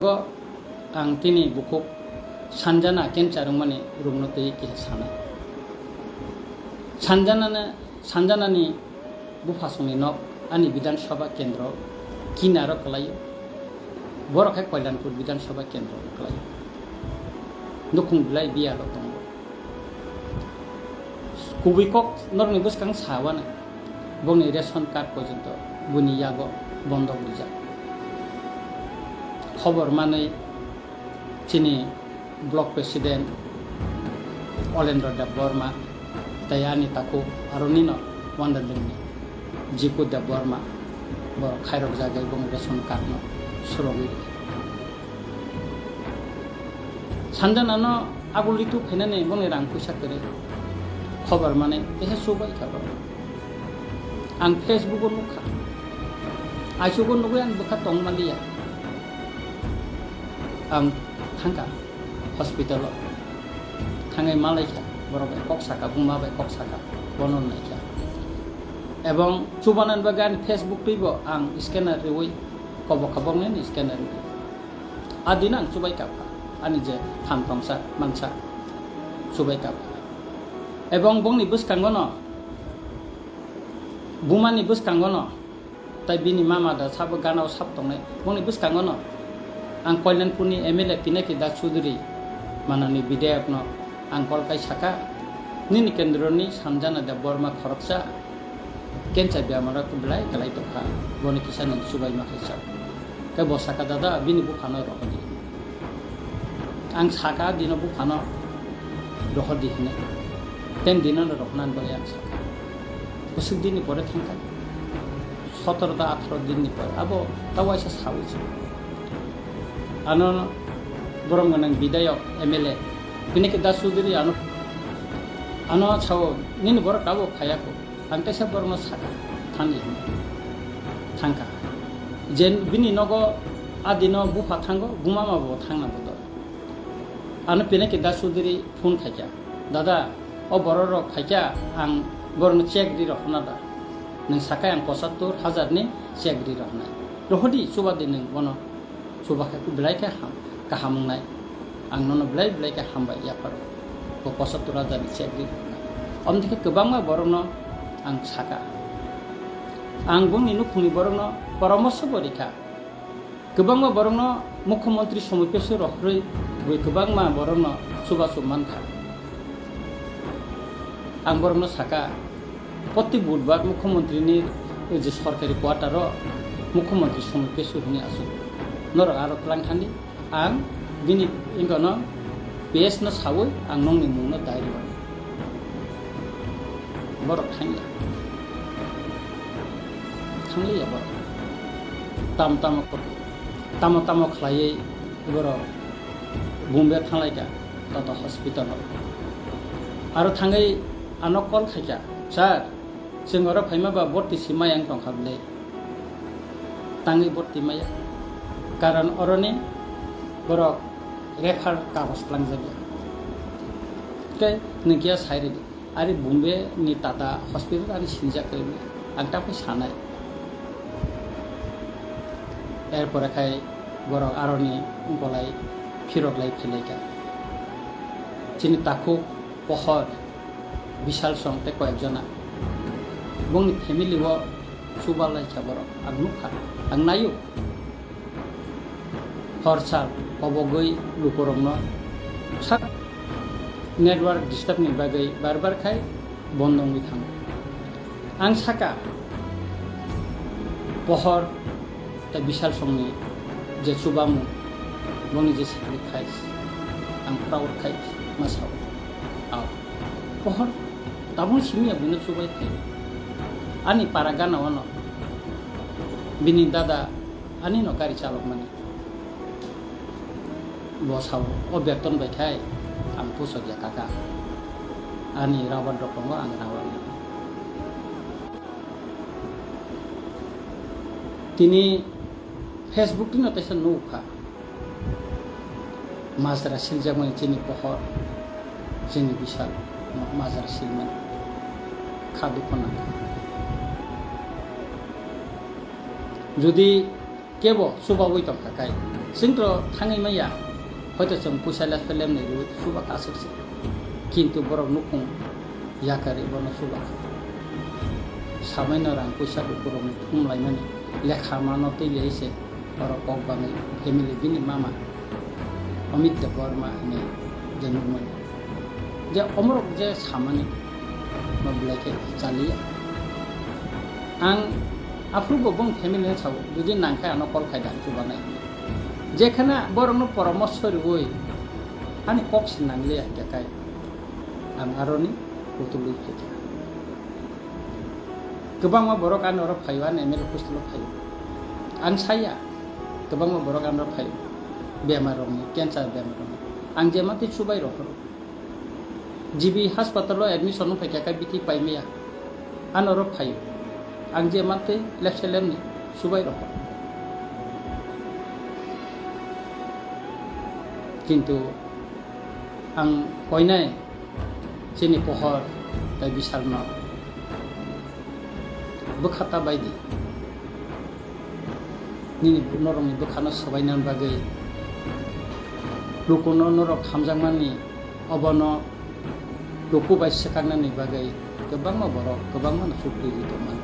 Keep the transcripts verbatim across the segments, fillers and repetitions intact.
Go ang tini bukhuk Sanjana cancer wngmani rukno twi kisa sana. Sanjanana, Sanjanani buphasongni nok ani Bidhan Sabha kendro kinaro kwlaio. Borok hai Koilanpur Bidhan Sabha kendro kwlaio. Nukhung belai biyalo tongo. Kubui kok norokni bwskang sa uanai, bongni ration card porjonto buni yago bondok rijak. Khobor manwi chini block president Olendra Debbarma tei ani takhuk aro nino Wonderlingni Jiku Debbarma borok khairok jagwi bongni ration card no surogwi rikha. Sanjanano aguli tu phainani bongni rang puisa kwrwi. Khobor manwi teisa chubai kha borok. Ang Facebook o nukha. Aisugo nugwi ang bwkha tong manliya. Ang thangkha hospital o. Thangwi malaikha borok bai kok saka, buma bai kok saka, bono naikha. Ebong chubanan bagwi ani Facebook twibo ang scanner riwi kobok kha bongni scanner riwi. A dino ang chubai kapha, ani je phan tongsa mansa chubai kapha. Ebong bongni bwskangono, bumani bwskangono, tai bini mama da sabo ganao sap tongnai, bongni bwskangono ang Koilanpurni M L A Pinaki Das Chudhury, manani bidhayakno ang kol kai saka, nini kendroni Sanjana Debbarma khoroksa, Kensa biyamano belai kwlai tongkha, boni kisa nwng chubaima khaisa. Khe bo saka, "Dada, bini buphano rohordi." Ang saka, "Dino buphano rohordi," hinwi. Ten dinono rohornani bagwi ang saka. Bwswk dinni pore thangkha. Sotoro ta atharo dinni pore. Abo ta waisa sawi se. Ano borom gwnang bidhayok, M L A. Bini khe Das Chudhury ano, ano sao, "Nini borok tabuk phaiya kho." Ang teisa borokno saka, "Thani," hinwi. Thangkha. Je bini nogo a dino bupha thango, bumama bo thangna bodo. Ano Pinaki Das Chudhury phone khaikha, "Dada, o borok rok khaikha, ang borokno check ri rohorna da? Nwng sakai ang pochattor hajar ni check ri rohornai. Rohordi, chubadi nwng bono." Chuba khe belai khe ham, kaham wngnai. Ang nono belai belai khe hambai yapharo. Bo pochattor hajar ni check ri rwnai. Omni khe kwbangma borokno ang saka. Ang bongni nukhungni borokno poramorsho bo rikha. Kwbangma borokno Mukhyamantri Somoi Pesu rohorwi bui kwbangma borokno chubachu mankha. Ang borokno saka, Proti budbar Mukhyamantri ni je sorkari quarter o Mukhyamantri Somoi Pesu hwnwi aswk. Norok aro twlang thani, ang bini wngkano P S no sawi ang nokni mungno dai rwmani. Borok thangya. Thangliya borok. Tam tamo, tamo tamo khlaiwi borok Bombay thanglaikha, Tata Hospital o. Aro thangwi ano call khaikha, "Sir, chwng oro phaima ba borti si maya wng tongkha bwle?" Tangwi borti maya. Karon oroni borok refer kagoj twlangjakya. Tei nwng kiya sai rwdi. Ari Bombay ni Tata Hospital ani sinijak kwrwi ang tabuk sanai. Erpore khai borok aroni golai phirok lai phailaikha. Chini takhuk pohor Bishal song tei koyek jona. Bongni family o chuba laikha borok. Ang nukha, ang naio. Hor sal kobogwi lukurokno sak network disturb ni bagwi bar bar khai bondo wngwi thango. Ang saka pohor tei Bishal songni je chubamung, bongni je sacrifice, ang proud khai ma sao. Ao. Pohor tabung simi ya buino chubai khai. Ani para gana wano bini dada ani no gari chalok mani. Bo sao, "O beton bai khai ang pusok ya kaka. Ani rubber dokongo ang rubber ni." Tini Facebook tino teisa nukha. Majra siljakmani chini pohor, chini Bishal, majra silmani. Kha dukho nangkha. Jodi kebo chubawi tongkha kai, Chwng to thangwi manya, hoito chwng puisa lepse lemnwi rwi chuba kha aswk se. Kintu borok nukhung yakarwi bono chuba kha. Samaino rang puisa lukurokni thum laimani lekha mano twi lei se borok kok bangwi family bini mama Amit Debbarma hinwi je nukmani. Je omorok je samani, no belai khe chaliya. Ang aphuru bo bong family no sao, jodi nang khe ano call khai da chubanai. Jekhana borok no poramorsho rwui ani kok se nangliya hingkhe kai ang aroni kutulwi phai kha. Kwbangma borok ani oro phaio, ani M L A office o phaio. Ang saya, kwbangma borok ani oro phaio. Bemar rokni, cancer bemar rokni. Ang je matwi chubai rok. G B hospital o admission wng phaikha khe bithi paimaya. Ano oro phaio. Ang je mantwi lepse lemni subai rokha. Kintu ang koinai chini pohor tai bisal no bwkha ta bai di. Nini norokni bwkhano swbainani bagwi, lukuno norok hamjakmani, obono luku bai swkaknani bagwi kwbangma borok kwbangmano chukri rwi tongmani,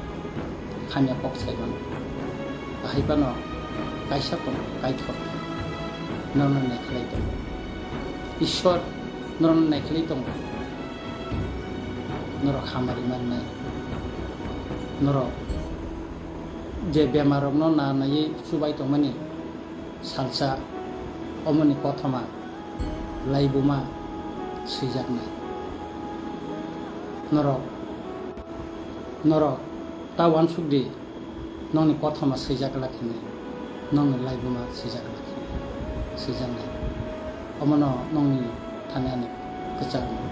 hamya kok sai mano. Bahai phano kaisa tongo, Kaitor norokno naikhlai tongo. Ishwar norokno naikhlai tongo. Norok hamari mannai. Norok je bemarrokno na naiwi chubai tongmani salsa omoni kothoma laibuma swijaknai. Norok, norok ta uansuk di, nokni kothoma swijak glak hinwi, nokni laibuma swijak glak hinwi swijaknai. Omono nokni thani ani kwchangma.